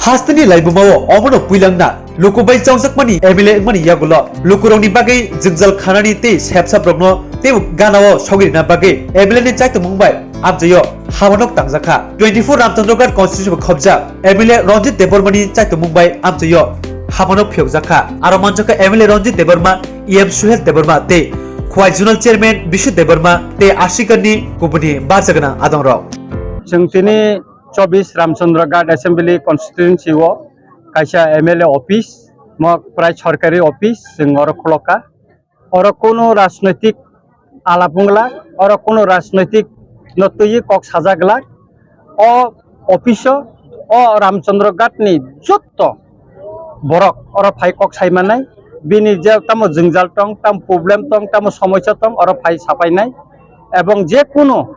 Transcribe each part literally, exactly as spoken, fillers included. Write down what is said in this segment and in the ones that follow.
Hasteni laibumao omono puilangna luku bai chongjakmani M L A wngmani yagulo lukurokni bagwi jwngjal khanani tei sepsaprokno tei ganao sogwi rina bagwi M L A ni chaitomung bai amchaio hamanok tangjakha. Twenty-four Ramchandra Ghat constituency bai khobjak M L A Ranjit Debbarmani chaitomung bai amchaio hamanok phiyokjakha. Aro manjakha M L A Ranjit Debbarma, E M Suhel Debbarma tei Khowai Zonal Chairman Bishu Debbarma tei Asikarni kubuni barjagwnang adongrok. Chwng tini chobbish Ramchandra Ghat Assembly Constituency o kaisa M L A office, mo prai sorkari office, chwng oro khulokha. Oro kunu rajnoitik alap wngla, oro kunu rajnoitik no twiwi kok sajak glak. O office o, o Ramchandra Ghat ni jotto borok oro phai kok sai manai, bini je tamo jwngjal tong, tamo problem tong, tamo somosya tong, oro phai sapainai. Ebong je kunu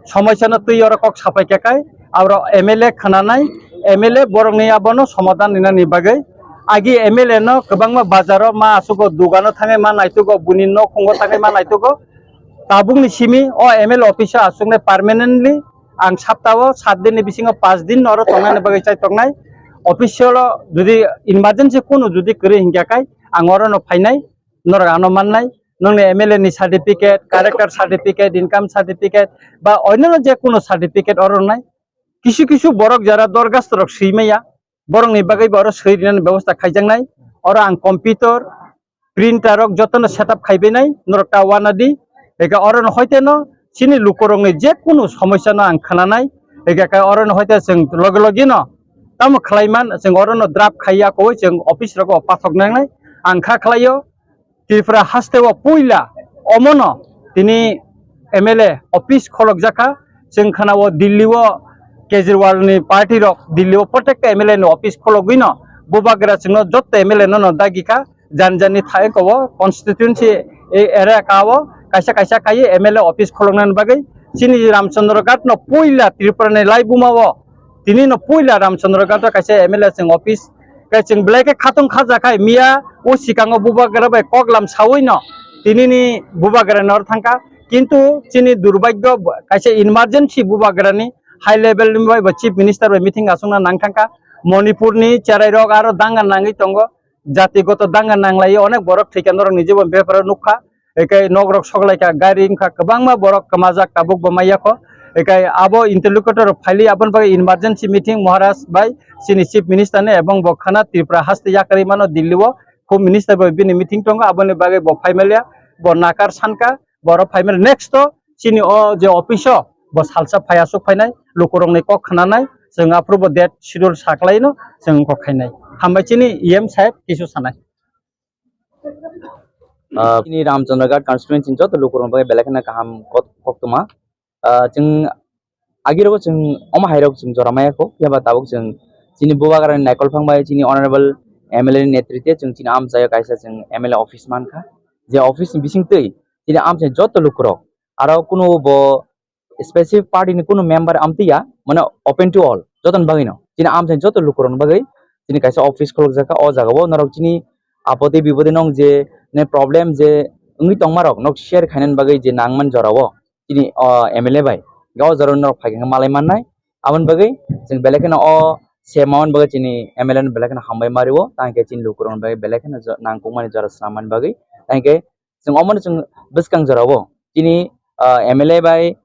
somosya no twi oro kok sapai khe kai, aro M L A khwnanai, M L A borokni abono somadan rinani bagwi. Agi M L A no kwbangma bazaro ma asugo, dugano thangwi ma naitugo, buni nokhungo thangwi ma naitugo. Tabukni simi o M L A office o aswknai permanently ang saptao sat din ni bisingo panch din oro tongnani bagwi chai tongnai. Official o jodi emergency kunu jodi kwrwi hinkhe kai ang oro no phainai, norok ano mannai, nongni M L A ni certificate, character certificate, income certificate ba onno je kunu certificate oro rwnai. Kisu kisu borok jara dorgasto rok swi maya, borokni bagwi bo oro swi rinani bebosta khaijaknai. Oro ang computer, printer rok jotono setup khaibainai, norok ta uanadi. Eka oro no hoite no chini lukurokni je kunu somosya no ang khwnanai. Eka ka oro no hoite chwng loge loge no tamo khlaiman, chwng oro no draft khaiya koi chwng office rogo pathok nangnai. Ang kha khlaio, Tripura haste o puila omono tini M L A office kholokjakha. Chwng khana o Delhi o Kejriwal ni party rok Delhi o protekta M L A ni office khologwi no bubagra chwngno jotto M L A no no dagi kha. Jani jani thai ko o constituency e area ka o kaisa kaisa kai M L A office kholoknani bagwi chini Ramchandra Ghat no puila Tripura ni laibuma o tini no puila Ramchandra Ghat o kaisa M L A chwng office Khe chwng belai khe khatong khajakhai miya o sikango bubagra bai koklam sawi no tinini bubagra nor thangkha. Kintu chini durbagyo bo-, kaisa emergency bubagrani high level ni bai bo chief minister bai meeting aswkna nang thangkha. Manipur ni cherai rok aro danga nangwi tongo, jatigoto danga nanglai onek borok thwikha norok ni jibon beparo nukha. Ekai nok rok soklaikha, gari wngkha, kwbangma borok kwmajak tabuk bo maya kho. Ekai abo interlocutor rok phaili aboni bagwi emergency meeting Maharaj bai chini chief minister ni ebong bo khana Tripura haste yakarwi mano Delhi o, khu minister bai bini meeting tongo, aboni bagwi bo phaimalia, bo nakar sankha, borok phaimalia. Next to chini o je office o bo salsa phai aswk phainai, lukurokni kok khnanai, chwng aphuru bo date schedule saklaino, chwng kok khainai. Hambai chini E M saheb kisu sanai. Ah, chini Ramchandra Ghat constituency ni joto lukurokni bagwi belai kheno kaham kot-, koktwma. Ah, chwng agirogo chwng omo hairok chwng jora maya kho, phiya ba tabuk chwng chini bubagrani naikolphang bai chini honorable M L A ni netritwe chwng chini amchaio kaisa chwng M L A office mankha. Je office ni bisingtwi chini amchaini joto lukurok aro kunu bo specific party ni kunu member amtwi ya, mane open to all, jotoni bagwi no. Chini amchaini joto lukurokni bagwi chini kaisa office khulukjakha, o jagao norok chini apode bipode nong je ne problem je wngwi tongmarok nok share khainani bagwi je nangmani jorao chini o M L A bai o jorao norok phaikhe malai mannai. Aboni bagwi chwng belai kheno o se mamani bagwi chini M L A no belai kheno hambai mario, tangkhe chini lukurokni bagwi belai kheno jo-, nangkukmani jora swnammani bagwi. Tangkhe chwng omono chwng bwskang jorao chini, ah, M L A bai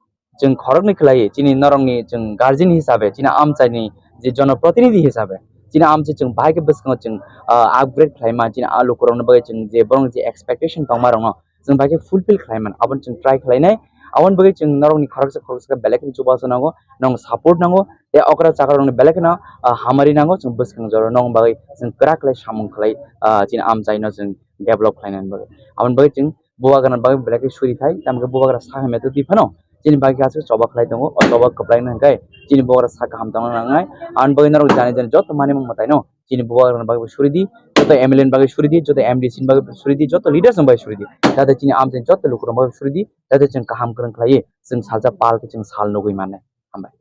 chwng khoroknwi khlaiwi chini norokni chwng guardian hisabe, chini amchaini je jonoprotinidhi hisabe chini amchai chwng bahai khe bwskango chwng, ah, upgrade khlaima, chini a lukurokni bagwi chwng je borokni je expectation tongmarokno chwng bahai khe fulfill khlaiman, abono chwng try khlainai. Aboni bagwi chwng norokni khoroksa khoroksa belai kheno chubachu nango, nong support nango, tei okra chakrokni belai kheno, ah, hamari nango, chwng bwskang jorao nong bagwi chwng kwrak khlai samung khlai, ah, chini amchaino chwng develop khlainani bagwi. Aboni bagwi chwng bubagrani bagwi belai khe suri khai, tamo khe bubagra sa hamya twi phano chini bagwi aswk choba khlai tongo, o choba kwplai nang khe chini bubagra sa kaham tongna nangnai. Aboni bagwi norok jani jani joto manwi mung mwtaino chini bubagrani bagwi suri di, joto M L A ni bagwi suri di, joto M D C ni bagwi suri di, joto leaders ni bagwi suri di, jate chini amchaini joto lukurokni bagwi suri di, jate chwng kaham kwrwng khlaiwi chwng salsa pal khe chwng sal nugwi mannai. Hambai.